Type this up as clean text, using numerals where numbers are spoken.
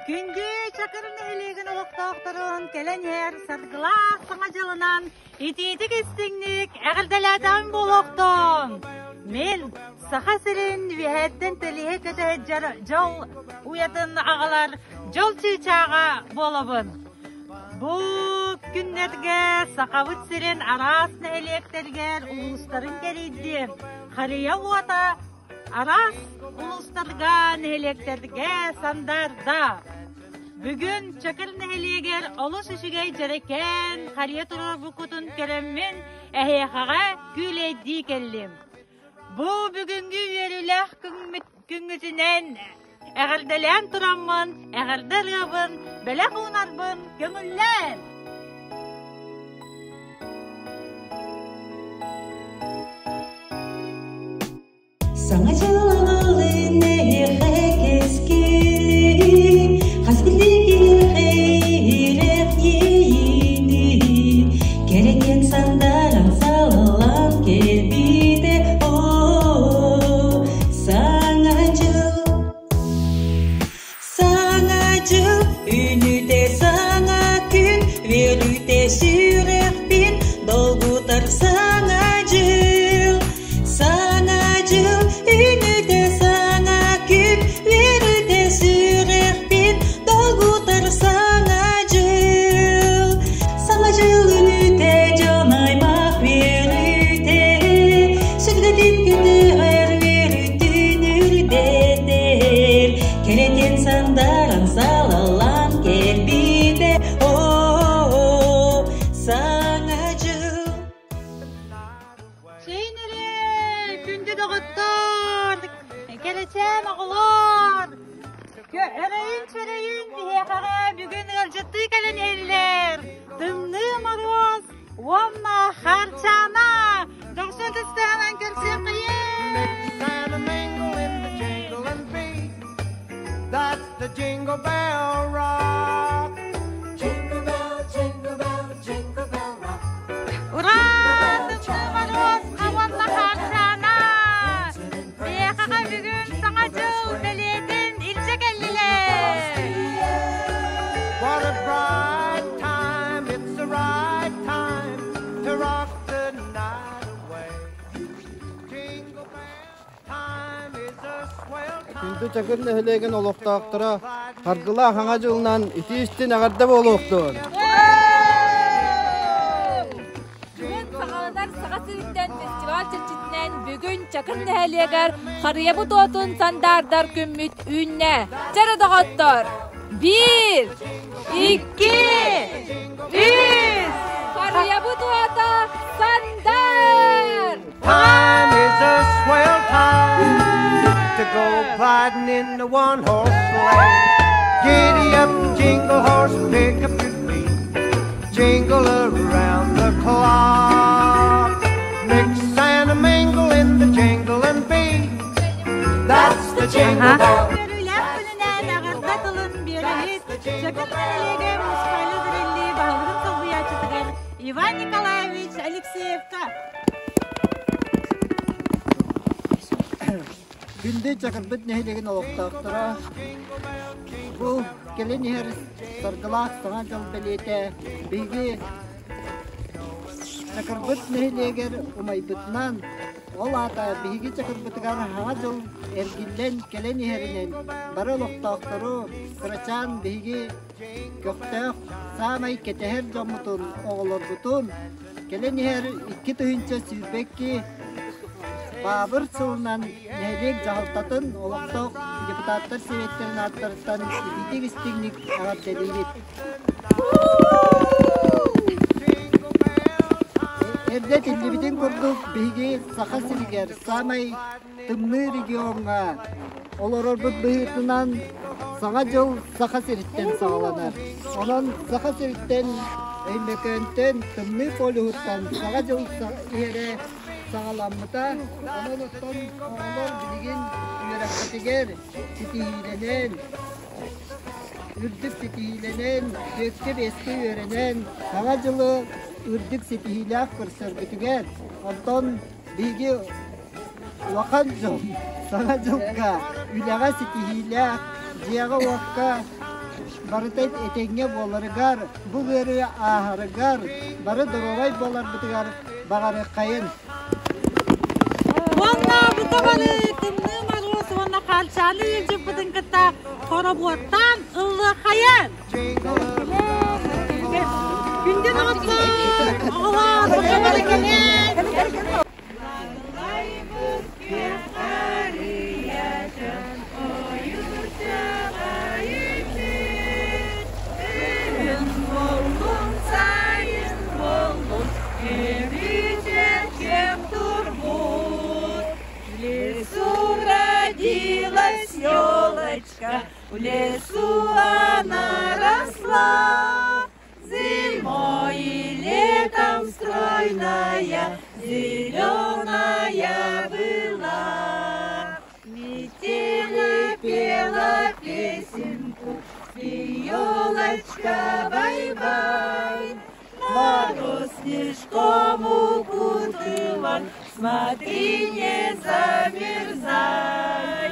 Күндү Чакыр нэһилиэгин олохтоохторун кэлэн иһэр саргылаах саҥа дьылынан итиитик истиҥник эҕэрдэлээтэҕим буолуохтун! Мин Саха сирин үөһээттэн тэлиһэ көтө сылдьар дьол уйатын аҕалар дьол чыычааҕа буолабын. Бу күннэргэ Сахабыт сирин араас нэһилиэктэригэр улуустарын кэрийдим. Харыйа уота араас улуустарга, нэһилиэктэргэ сандаарда. Бүгүн Чакыр нэһилиэгэр олус үчүгэй дьэрэкээн харыйа туруорбуккутун көрөммүн эһиэхэҕэ күүлэйдии кэллим. Бу бүгүҥҥү үөрүүлээх күҥҥүтүнэн эҕэрдэлээн тураммын, эҕэрдэ ырыабын, бэлэх уунарбын көҥүллээн! Саҥа дьыллын эһиэхэ кэскили, хас билии киһиэхэ иһирэх иэйиини, кэрэтиэн сандаран салаллан кэлбитэ, оо, саҥа дьыл. Саҥа дьыл үүнүүтэ саҥа күн, үөрүүтэ сүрэхпин долгутар саҥа дьыл. Саҥа дьыл үүнүүтэ саҥа күн, үөрүүтэ сүрэхпин долгутар саҥа дьыл. Саҥа дьыл үүнүүтэ дьон аймах үөрүүтэ, сүргэтин көтөҕөр үөрүүтүн үрдэтэр. Кэрэтин сандаран салаллан кэлбитэ, оо, саҥа дьыл. Чэйин эрэ, күндү доҕоттор, кэрэчээн оҕолор! Эрэйин-чэрэйин биһиэхэҕэ бүгүн ыалдьыттыы кэлэн иһэллэр. Тымныы Моруос уонна Харчаана! Дохсун тыстаанан көрсүөххэйин! That's the jingle bell rock. Jingle bell, jingle bell, jingle bell rock. Ура! Тымныы Моруос уонна Харчаана! Биһиэхэҕэ бүгүн Саҥа дьыл бэлиэтин илдьэ кэллилэр! What a bright time, it's the right time to rock the night away. Jingle bell time is a swell time. Күндү Чакыр нэһилиэгин олохтоохторо Харгылаах Хаҥа дьылынан итии-истин эҕэрдэ буолуохтун! Бүгүн саҕаланар Саха сириттэн фестиваль чэрчитинэн бүгүн Чакыр нэһилиэгэр Харыйабыт уотун сандаардар күммүт үүннэ. Чэрэ доҕоттор! Биир, икки, үс! Харыйабыт уота сандаар! Time is a swell time to go gliding in the one horse sleigh. Giddy up, jingle horse, pick up your feet. Jingle around the clock. Mix and a mingle in the jingle and beat. That's the jingle bell. Үөрүүлээх күнүнэн эҕэрдэ тылын биэрэбит Чакыр нэһилиэгэ муниципальнай тэриллии баһылыгын солбуйааччытыгар Иван Николаевич Алексеевка. Күндү Чакырбыт нэһилиэгин олохтоохторо бу кэлин иһэр саргылаах Саҥа дьыл бэлиэтэ биһиги Чакырбыт нэһилиэгэр умайбытынан, ол аата биһиги Чакырбытыгар Саҥа дьыл эргиллэн кэлэн иһэринэн бары олохтоохтору кырачаан биһиги көхтөөх саамай кэтэһэр дьоммутун, оҕолорбутун Кэлэн иһэр 2022 Баабыр сылынан нэһилиэк дьаһалтатын олохтоох депутаттар сэбиэттэрин ааттарыттан итиитик истиҥник эҕэрдэлиибит. Эрдэ этиллибитин курдук, биһиги Саха сиригэр саамай тымныы региоҥҥа олорорбут быһыытынан Саҥа дьыл Саха сириттэн саҕаланар. Онон Саха сириттэн Өймөкөөнтөн Тымныы полюһуттан Саҥа дьыл иһэрэ саҕаламмыта. Онон оттон оҕолор билигин үөрэххитигэр ситиһиилэнэн, үрдүк ситиһиилэнэн, түөскэ-биэскэ үөрэнэн, Саҥа дьылы үрдүк ситиһиилээх көрсөргүтүгэр, онтон Биһиги улахан дьон Саҥа дьылга үлэҕэ ситиһиилээх, дьиэҕэ-уокка барыта этэҥҥэ буоларыгар, бу ыарыы ааһарыгар, бары доруобай буоларбытыгар баҕарыаххайын. Уонна бука бары Тымныы Моруос уонна Хаарчааны ыалдьыппытын кытта хоробуоттаан ыллыаххайын! Күндү доҕоттор, оҕолор, бука бары кэлэн! Лайбыт күөх харыйачан ойуурчаҕа үппүт, Үрүҥ буоллун, сайын буоллун, үөрүүтэ кэм турбут. В лесу родилась елочка, в лесу она росла. Зимой и летом стройная, зеленая была. Метели пела песенку, спи, елочка, бай-бай. Мороз снежком укутыван, смотри, не замерзай.